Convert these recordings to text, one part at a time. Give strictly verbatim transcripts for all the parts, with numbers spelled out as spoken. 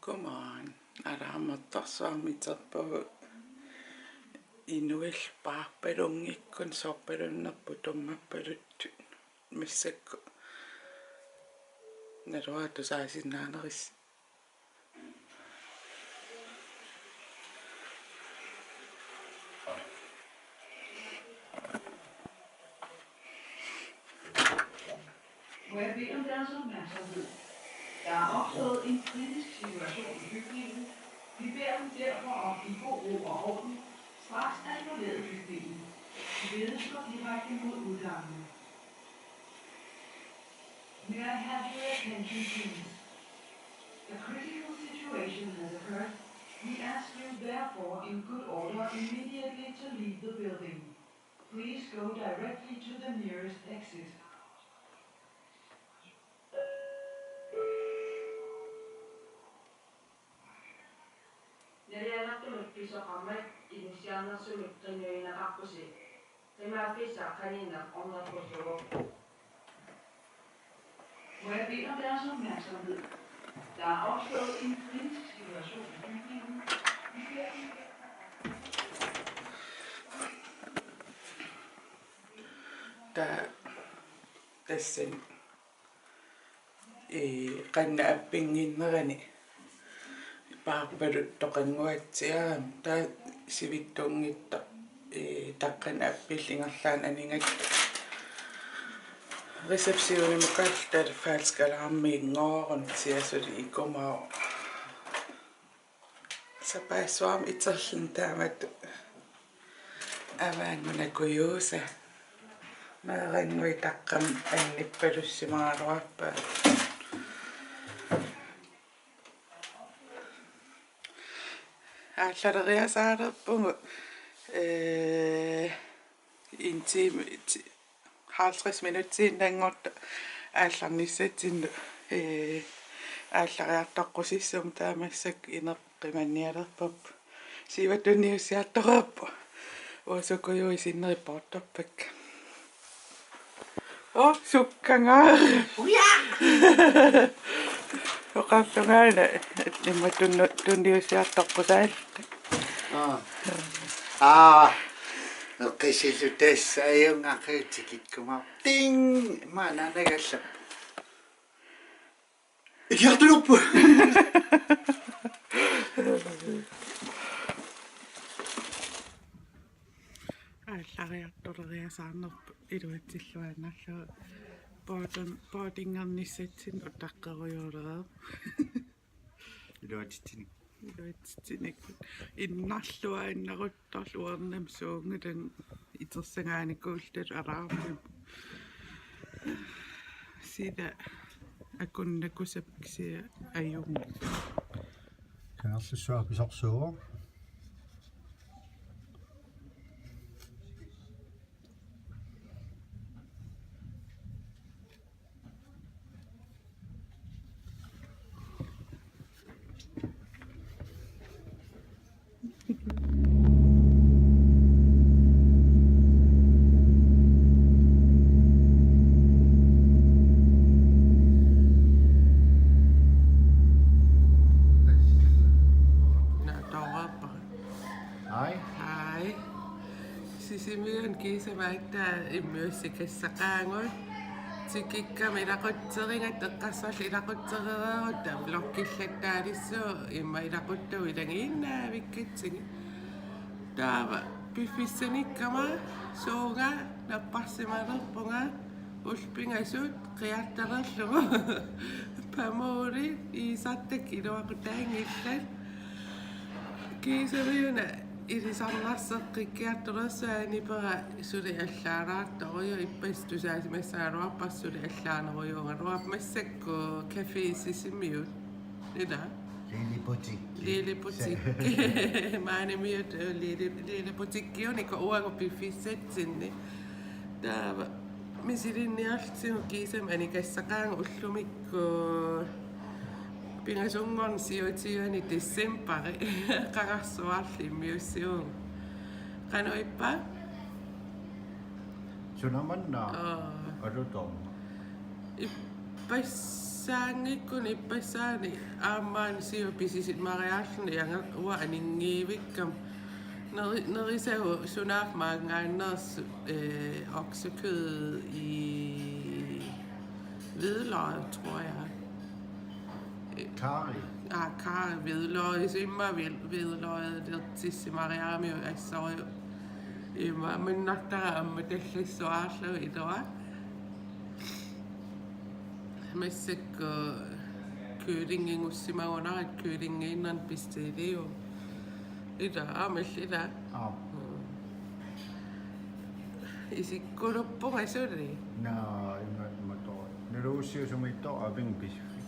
Godmorgen. Alarmertarsuarmik iterpagut inuillu paarpalunngikkuni sorpalunnerput tummappaluttut. Massakkut naluara tusaasinnaanerisi. Må jeg bede om jeres opmærksomhed? Der er opstået en kritisk situation i bygningen. Vi beder dem derfor om i god ro og orden straks at forlade bygningen. I bedes gå direkte mod udgangene. May I have your attention, please? A critical situation has occurred. We ask you, therefore, in good order, immediately to leave the building. Please go directly to the nearest exit. Nalianartumik pisoqarmat inissiarnersumik qinuineqarpusi. Qimaaffissaq qaninneq ornerpullugu. Må jeg bede om jeres opmærksomhed? Der er opstået en kritisk situation i bygningen. Vi beder om Der, tassani, ee, qanoq appinnginnerani paarpaluttoqannguatsiarami, taava sivitsunngitsoq, ee, taqqani appillu ingerlaannaq anigatta. Receptionimukallu falsk alarminngoorunik, kisianni suli ikumavoq. Sapaassuarmik iterluni taamatut avaanngunakujuusa. Meerannguit taqqamik annippalussimagaluarpaat. Aallaleriasaalerpugut, ee, en time, ti-, halvtreds minutsiinnanngortoq aallarnissatsinnut, ee, aallariartoqqusissummik, taava massakkut ineq qimannialerparput. Siva tunniussiartoreerpoq. Uanga sukujuit sinneri poortorpakka. Oo, sukkangaa. Uja! Oqarlungaana immaqa tunnu-, tunniussiartoqqusaalluni. Aa. Aa. Eqqisillu tassa ajunngaqaat tikikkuma. Ting! Maanna nagallap. Ikiartulerpu. Aallariartuleriasaarnerput iluatsilluinnarlugu. Boarding-, boardingernissatsinnut utaqqerujuulereerpoq. Iluatsitsinik. Iluatsitsinik. Innarluinnaruttorlu uernami suunngilanga itersagaanikuulluta alarmimut. Sila akunnakusapput, kisianni ajunngilaq. Kangerlussuaq pisorsuuvoq. Naa, tooraappa. Ai. Ai. Sisimiuni kiisami aatsaat immiussikassaqaagut. Tikikkama ilaqutserigatta, eqqarsarlunga ilaqutserereerutta vloggillattaalissuaq, immaqa ilaquttagut ilagiinnaavikkatsigit. Taava piffissanikkama suunga napparsimalerpunga, ullut pingasut qiartalerlugu. Pamuuri iisartakka iluaqutaanngillat. Kiisamiuna ilisarnarseqqikkiartulersuani pera suli allaalaartorujuk, ippassaq tusaasimassagaluarpara suli allaanerujuugaluarpoq, massakkut Café Sisimiut. Ila? Lille Butik. Lille Butik. Maanimiut Lille, Lille Butikkiunikut uagut piffissatsinni. Taava misilinniarlugu kiisami anikassaqaagut ullumikkut pingasunngornermi syvogtyvende decembari. Qangarsuarli immiussivugut. Qanoq ippa? Suna manna? Aa. Alutorma. Ippassaq Saangikkuni ippassaani aamma siu pisisimmariarluni, angaq uanga aningiivikkama. Neri-, nerisagut sunaaffa maanngaanneersut, øh, oksekød i hvidløg, tror jeg. Karry. Ah, karry, hvidløg, så imma hvil-, hvidløg, det tissimariarami assorujuk. Imma minnartara aamma tallissuarlu ilua. Massakkut kyllinginngussimagunarpara, kyllingiinnarnik bestiliuk. Ila, aamma ila. Aap. Isikkuluppunga suli. Naa, imma, imma too. Naluussiusumik too aapinga pisiffik.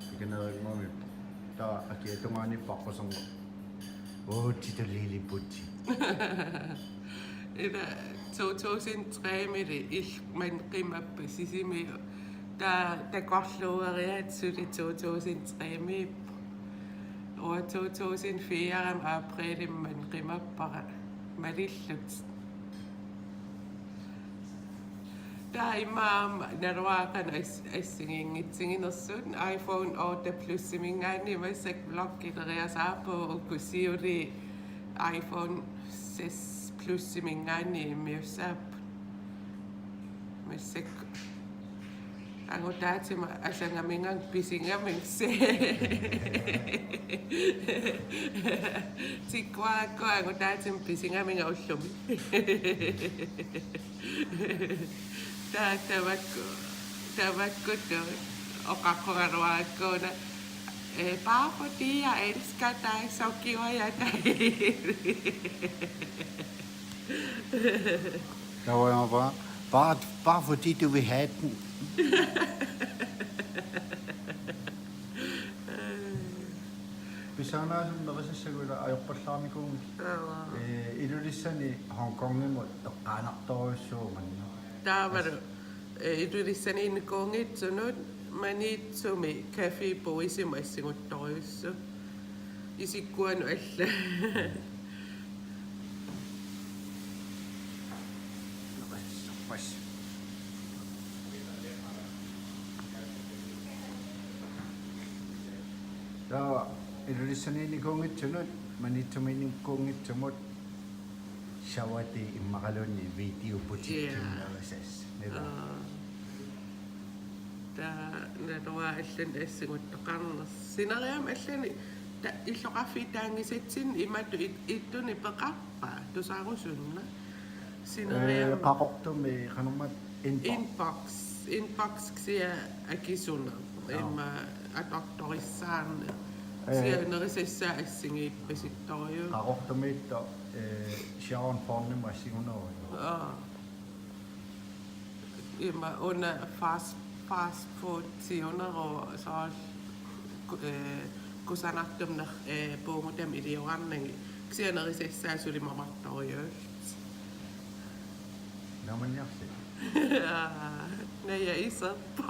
Pikaneerigummi. Taava akia tungaani paqqusernga. Otte lilliputti. Ila to tusind tre-mili il-, man qimappa Sisimiut. Taava takorluugeriarlugu suli to tusind tre-miippoq. Uanga to tusind fire-mi aprilimi man qimappara malillutik. Taava imma aamma naluara qanoq as-, assigiinngitsiginersut, iPhone otte Plus-iminngaanniit massakkut vloggileriasaarpugut, uku siuliini iPhone seks Plus-iminngaanniit immiussaapput. Massakkut angutaatima asangaminnga pisingaminga. Tikkuarakku angutaatima pisingaminga ullumi. Taava tamakku, tamakku tu oqaqqugaluarakku una, øh, bare fordi jeg elsker dig, så giver jeg dig. Der var jeg bare, bare, bare fordi du vil have den. Pissanganartumik nerisassagut ila ajorpallaarnikuunngillat. Aap. Øh, Ilulissani Hongkongimut eqqaanartorujussuuvoq manna. Taavalu, øh, Ilulissaniinnikuunngitsunut Maniitsumi Café Boisimut assingusorujussuuvoq. Isikkuanut alla. Taava Ilulissaniinnikuunngitsunut, Maniitsumiinnikuunngitsumut, Shavati immaqaluunniit videoputikkinnerisas. Ja. Aa. Taava naluara allanik assingusoqarnersoq. Sineriammi allanik ta-, illoqarfiit taanngisatsinni imatut it-, ittunik peqarpa, tusarusunna. Sineriammi. Øh, Qaqortumi qanormaat inbox. Inbox, inbox kisianni akisuneq. Joo. Imma atortorissaarneq. Øh. Kisianni nerisassaat assigiippasittorujuk. Qaqortumiittoq, øh, Sharon Thornemut assigunerujuk. Aa. Imma una fast, fast food siuneruvoq, soorlu ku-, øh, kusanartumik, øh, puugutami iliorarnagit. Kisianni nerisassaat suli mamartorujuk. Naammanniarli. Aa, naja iserpoq.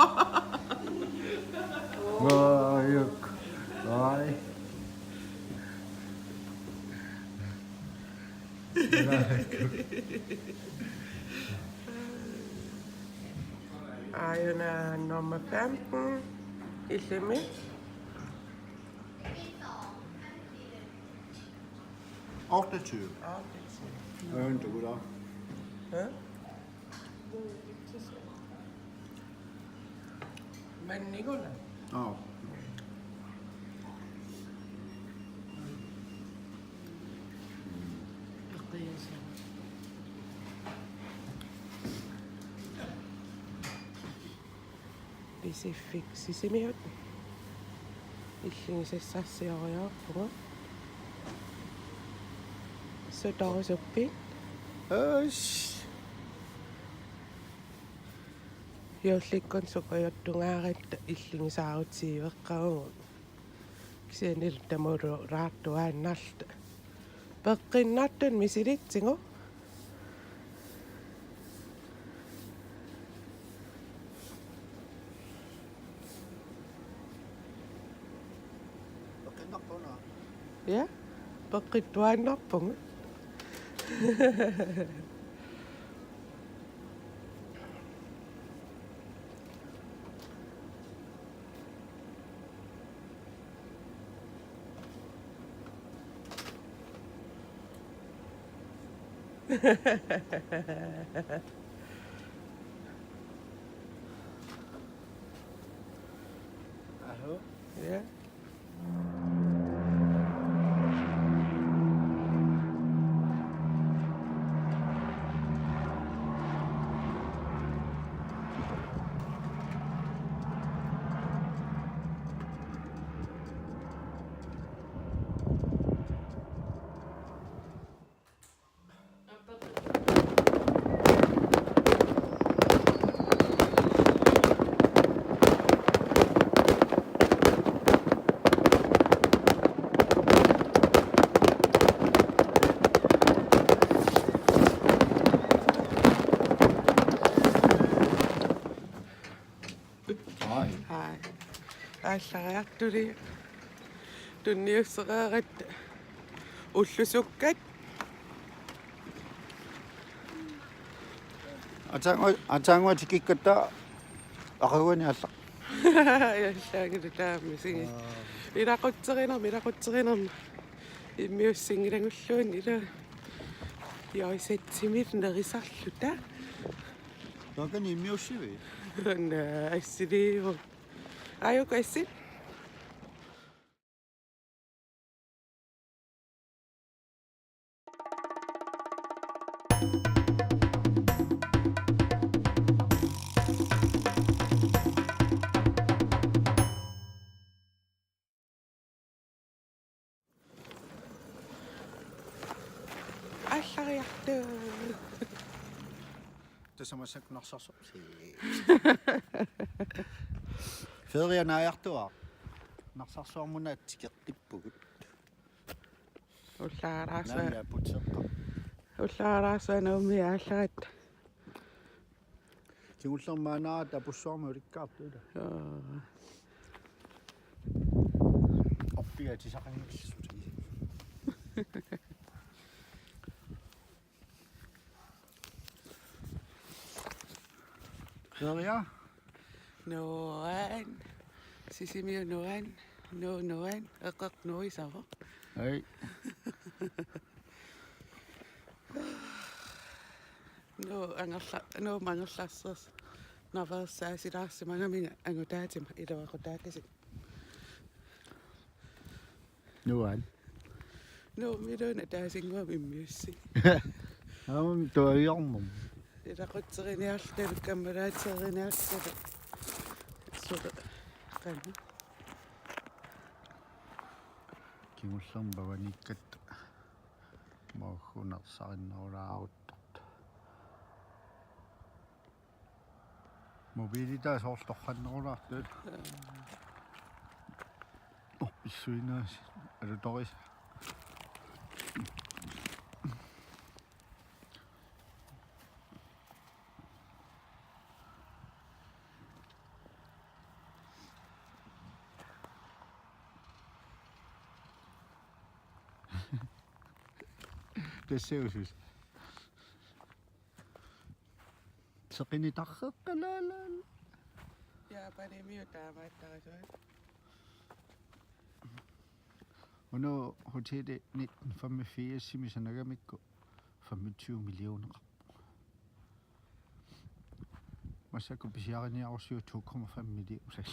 Aajuk. Aajuk. Aajuna nummer femten. Illimmi? Otteogtyve. Otteogtyve. Øjen, du kunne. Hæ? Manniguna. Nå. Pisiffik Sisimiut. Illigisassarsioriarpunga. Sutorusuppit? Ash. Juullikkut sukajuttungaaratta illigisaarutigiveqarugut. Kisianni tamalu raartuaannarluta. Peqqinnartut misilitsigu. Peqqinnarpunga. Ja, peqqittuaannarpunga. Hallo? Ja. Hej. Hej. Aallariartulli tunniussereeratta ullusukkat. Ataanngua-, ataanngua tikikkatta aqaguani aallaq. Aallaagilu taama sigi. Aa. Ilaqutserinerma, ilaqutserinerma. Immiussinngilagut ilaa. Joisetsimit nerisarluta. Taakani immiussivit? Naa, assiliivoq. Aajuku assit. Aallariartut. Tassa massakkut Narsarsuarmi. Ferie naajartuaartoq. Narsarsuarmut tikeqqippugut. Ullaaraasaa. Naamia putseqqa. Ullaaraasaa Nuummi aallaratta. Kingullermi maannakkut Tapussuarmi ulikkaartoq ilaa. Joo. Orpiatisaqanngillutik. Feria. Nuan. Sisimiut nuan. Nuuk nuan. Eqeq nuisavoq. Hej. Nuuk angerla-, Nuummut angerlarsersut. Naveersaasilaarsimagaminga angutaatima iluaqutaakasik. Nuan. Nuummiluunniit ataasinnguamik immiussigit. Aamma tuaviornermi. Ilaqutseriniarluta, kammalaateriniarluta. Suli. Qanoq. Kingullermi pavaniikkatta. Maugu nersarinnerulaaruttortoq. Mobiilitaa soorlu torrannerulaartoq. Orpissuinaasi alutoris. Tassausut. Seqinitarreqqalaalaat. Japanimiut taamaattarisuat. Uno hoteli nitten femogfirsimi sanagamikku femogtyve millioner. Massakkut pisiariniarussiuk to komma fem millioner.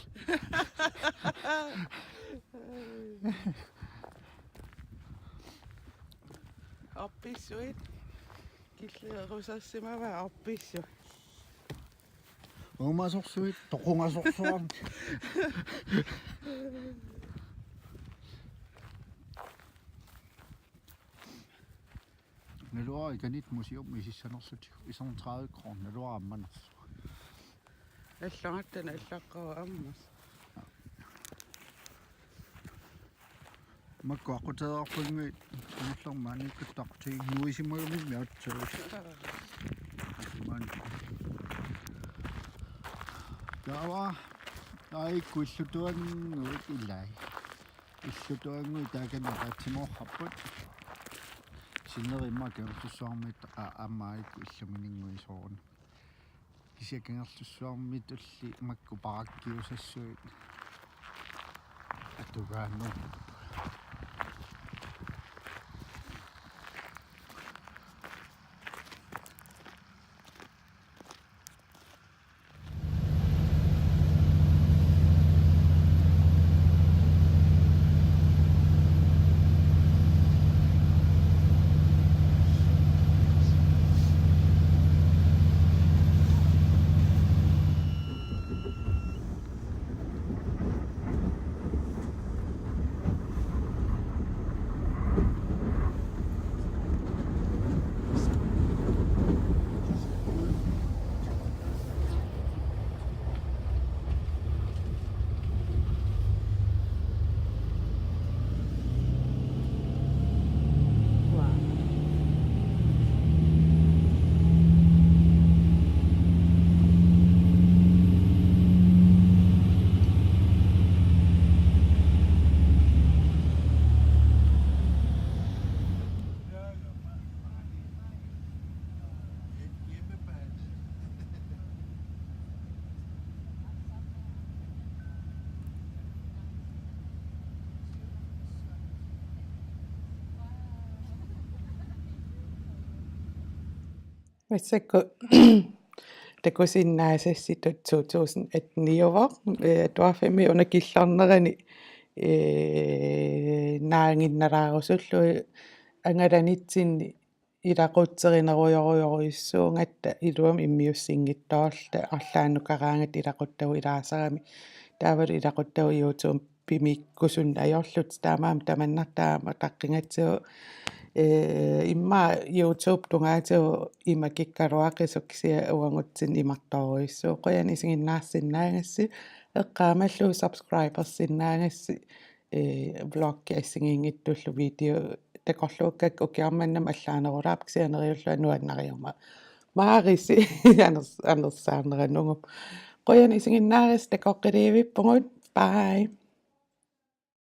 Orpissuit. Killeerusarsimavaat orpissuit. Uumasorsuit, toqungasorsuarmik. Naluara ikanitta museummi isissanersut. Iserneq tredive kroner, naluara ammanersoq. Allagatta allaqqavoq ammas. Makku aqqutigereerpunngui, kingullermi maaniikkatta aqqutiginngisimagamiuk aatsaat. Maani. Taava, aajuku illutuannguit ilai. Illutuannguit taakani ataatsimoorparput. Sinneri immaqa Kangerlussuarmiit a-, aamma aajuku illumininnguit soorunami. Kisianni Kangerlussuarmitulli makku parakkiusassuit atugaannut. Massakkut takusinnaasassitut to tusind atten-iuvoq, ee, atuarfimmi una killornerani, ee, naaginnalaarusullugit angalanitsinni ilaqutserinerujorujorujussuugatta iluamik immiussinngitsoorluta arlaannukaraangatta ilaquttagut ilaasarami. Taavalu ilaquttagut YouTube-imiikkusunneq ajorlutik, taamaammat tamannartaa taqqingatsigu, ee, immaqa YouTube tungaatigut imakikkaluaqisut kisianni uagutsinni imartorujussuuvoq. Qujanaq isiginnaarsinnaagassi, eqqaamallugu subscribersinnaagassi, ee, vloggi assigiinngitsullu video takorluukkakka ukioq manna allaanerulaarpoq kisianni neriullunga nuannariummat. Maarisi aners-, anersaarnera Nungum. Qujanaq isiginnaagassi, takoqqiliivippugut. Bye.